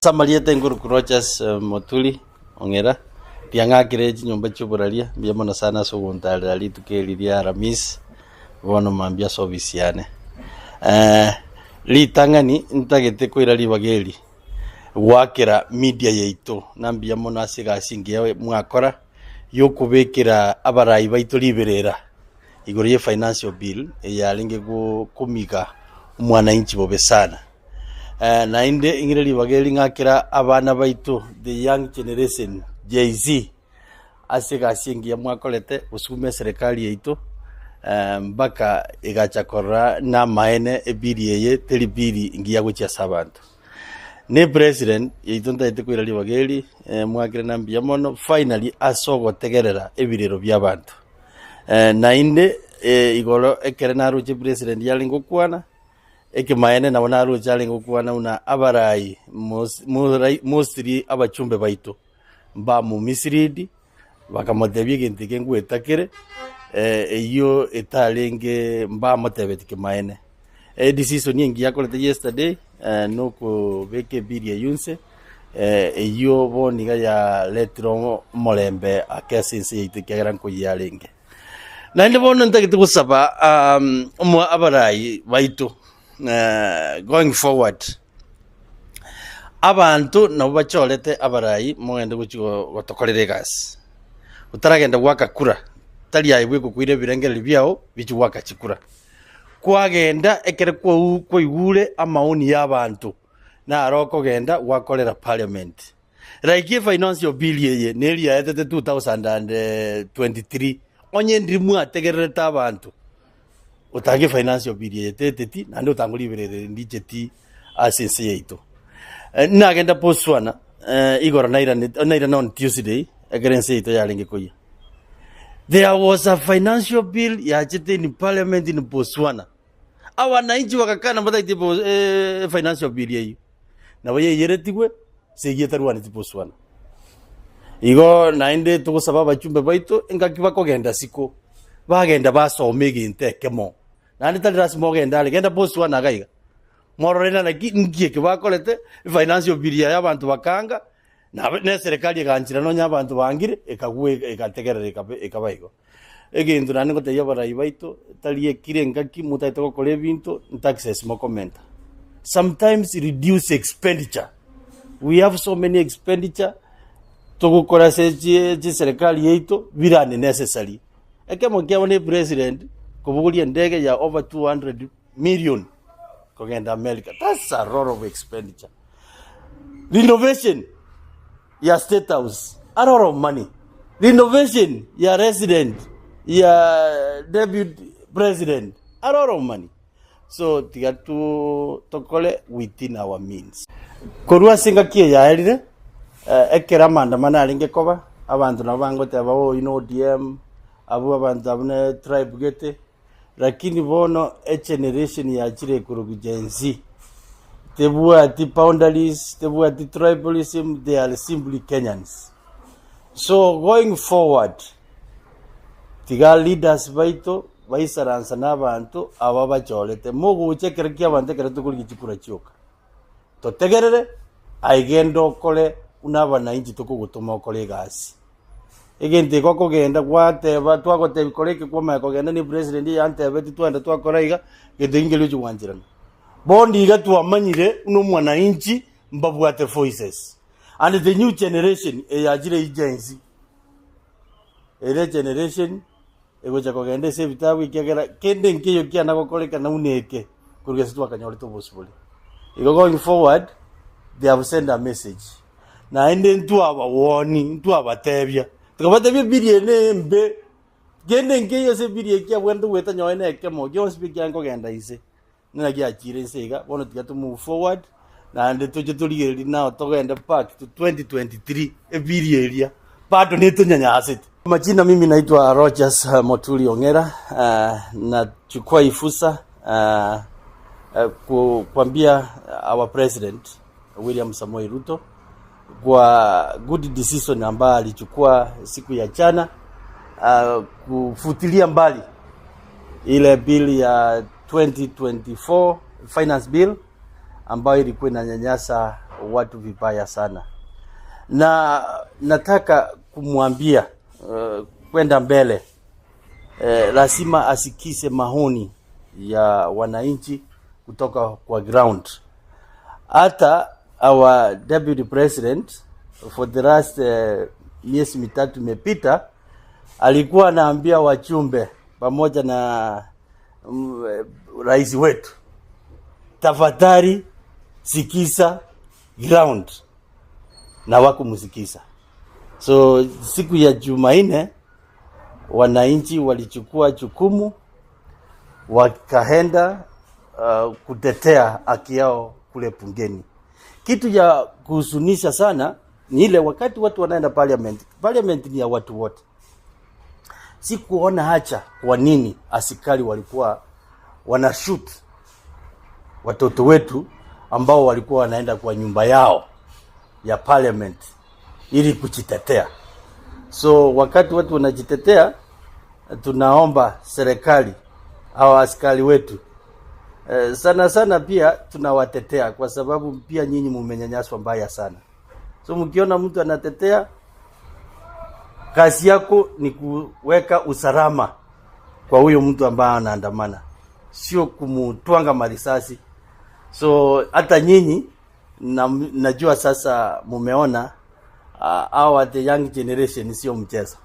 Ase amarieta enkuruku Rogers Moturi Ong'era, riang'akire chinyomba chi'oboraria, mbuya mono sana ase ogontarera rituko eri ria Aramisi, bono mambia ase ofisi yane. Ritang'ani ntagete koira ribaga eri goakera media yaito na mbuya mono ase egasi engiya mwakora yokobekera abarai baito riberera igoro ye financial bill eye yarenge komiga omwananchi bobe sana. Naende ing'ire ribaga eri ng'akera abana baito, the young generation, Jay-Z, ase egasi engiya mwakorete gosukuma eserekari yaito mpaka egacha korora namaene ebiri eye teri biri engiya gochia ase abanto. Ne president yaito ntagete koira ribaga eri, mwakire na mbuya mono finally ase ogotegerera ebirero bia abanto. Naende igoro ekere naroche president yarenge gokwana, Ekemaene nabo naroche arenge gokwana buna abarai mostly abachumbe baito mbamomislead bakamotebia egento eke ngwetakere eyio etarenge mbamotebeti kemaene. Edecision engiya akorete yesterday nokobeka ebill eyio inse eyio bono iga yaretire omorembe ake ase ense yaito ekiagera nkoyia arenge. Naende bono ntagete gosaba abarai baito going forward, abanto nabo bachorete abarai mogende gochia gotokorera egasi. Otaragenda goaka kura, tari aye bweka okoira ebirengererio biao bichie goaka chikura. Kwagenda ekero kwaigure amaoni ya abanto, naro okogenda gwakorera parliament. Like efinancial bill eye neri yaetete 2023 onye ndiri mwategererete abanto otange financial bill eye teteti naende otange riberera ndicheti ase ense yaito. Nagenda Botswana igoro nairanete nairana on Tuesday ekero ense yaito yarenge koyia. There was a financial bill yachete in parliament in Botswana. Abananchi bagakana mbatagete financial bill eyio. Nabo yaiyeretigwe ase eyio etarwaneti boswana. Igo naende togosaba abachumbe baito engaki bakogenda isiko, bagenda basome egento ekemo, naende tari lasima ogende are, genda Botswana iga iga, morore na naki nki eke bakorete, efinancial bill yaye abanto bakanga, na na eserekari eganchera nonya abanto bangire, ekagwa egategerera ekaba ekaba igo. Egento naende ngotebia abarai baito, tari ekire engaki motagete gokora ebinto, ntaxes mokomenta. Sometimes reduce expenditure. We have so many expenditure togokora ase chi chiserikali yaito bire unnecessary. Ekemo kiabo na epresident kobogoria endege ya over 200 million kogenda America, that's a lot of expenditure. Renovation ya State House, a lot of money. Renovation ya resident ya deputy president, a lot of money. So tiga tu tokore within our means. Korwa ase engaki eye yaerire, eh, ekero amaandamano arenge koba, abanto nabo bangoteba oh oyio na ODM, abwo abanto abwo ne tribe gete, Lakini bono egeneration yachire korokwa Gen Z, tebwati boundaries, tebwati tribalism, they are simply Kenyans. So going forward, tiga leaders baito baisaransa na abanto aba bachorete, mogocha ekero kia abanto ekero tokorigia chikura chioka. Totegerere, aye genda okore buna abananchi tokogotoma okore egasi. Egento eke okogenda gwateba twagotebia kora eke kwamanya kogenda ne president eyantebeti twagenda twakora iga, gento eke nkeri ochi gwancherana. Bono iga twamanyire buna omwananchi mbabwate voices and the new generation eyachire eywo Gen Z, ere egeneration egocha kogenda ase ebitabu ekiagera kende nkeiyo kiana gokorekana buna eke korwa ase twakanyorete obosibore. Igo going forward, they have sent a message. Naende ntwabawooni, ntwabatebia, tokabatebia ebiiri eye nembe, kende nkeiyo ase ebiiri eye kiabwenerete goeta nonye na ekemo, gionsi pi ekiagera nkogenda inse. Naki giachire inse iga, bono tiga to move forward, naende toche torigererie now togende back to 2023 ebiiri eria bado netonyanyasete. Majina mimi naitwa Rogers Moturi Ong'era, nachukua hii fursa kuambia our president William Samoei Ruto kwa good decision ambayo alichukua siku ya jana kufutilia mbali ile bill ya 2024 finance bill ambayo ilikuwa inanyanyasa watu vibaya sana, na nataka kumwambia kwenda mbele lazima asikize maoni ya wananchi kutoka kwa ground. Hata our deputy president for the last miezi mitatu imepita alikuwa anaambia wajumbe pamoja na rais wetu, tafadhali sikiza ground, na wakumsikiza. So siku ya Jumanne wananchi walichukua jukumu wakaenda kutetea haki yao kule bungeni. Kitu ya kuhuzunisha sana ni ile wakati watu wanaenda parliament. Parliament ni ya watu wote. Sikuona hacha kwa nini askari walikuwa wanashoot watoto wetu ambao walikuwa wanaenda kwa nyumba yao ya parliament ili kujitetea. So wakati watu wanajitetea, tunaomba serikali au askari wetu sana sana pia tunawatetea kwa sababu pia nyinyi mumenyanyaswa mbaya sana. So mkiona mtu anatetea, kazi yako ni kuweka usalama kwa huyo mtu ambaye anaandamana, sio kumutwanga marisasi. So hata nyinyi na, najua sasa mumeona our the young generation sio mchezo.